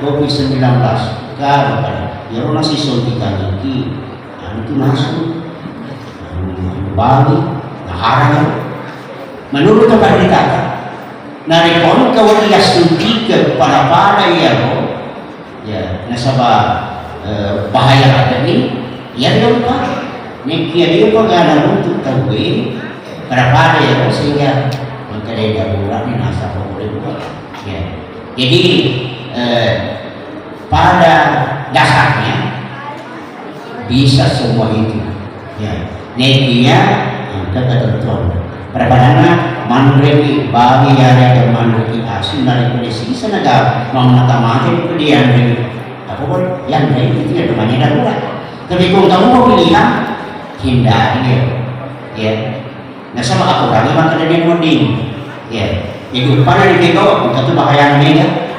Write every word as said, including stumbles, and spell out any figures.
Covid sembilan belas, gaga pada. Iyaro nasisuntikangiki, anu tu nasu, anu, anu bali, naharang. Menurut pendetata, narekko engka wedding assuntikeng pada-pada iyaro, ya, nasaba, eh, bahaya ladde'ni, iya ri rupa. Nekia ri rupa gana runtu tauwe, pada-pada iyaro sehingga engka de darurat ni nasaba boleh buat. Ya. Jadi, eh, pada dasarnya bisa semua itu. Ya. Nekia engka ketentuan. Pada-padanna manreki bali yarega manreki asu narekko de sisa naga mammata-mata itu dianreki. Apa pun yanreki itu ya namanya darurat. Tapi kung kamu mau pilihan, hindari ya. Ya. Nasaba akurangeng makkedani wedding. Ya. Jadi upana di teko, engka tu bahayana mega.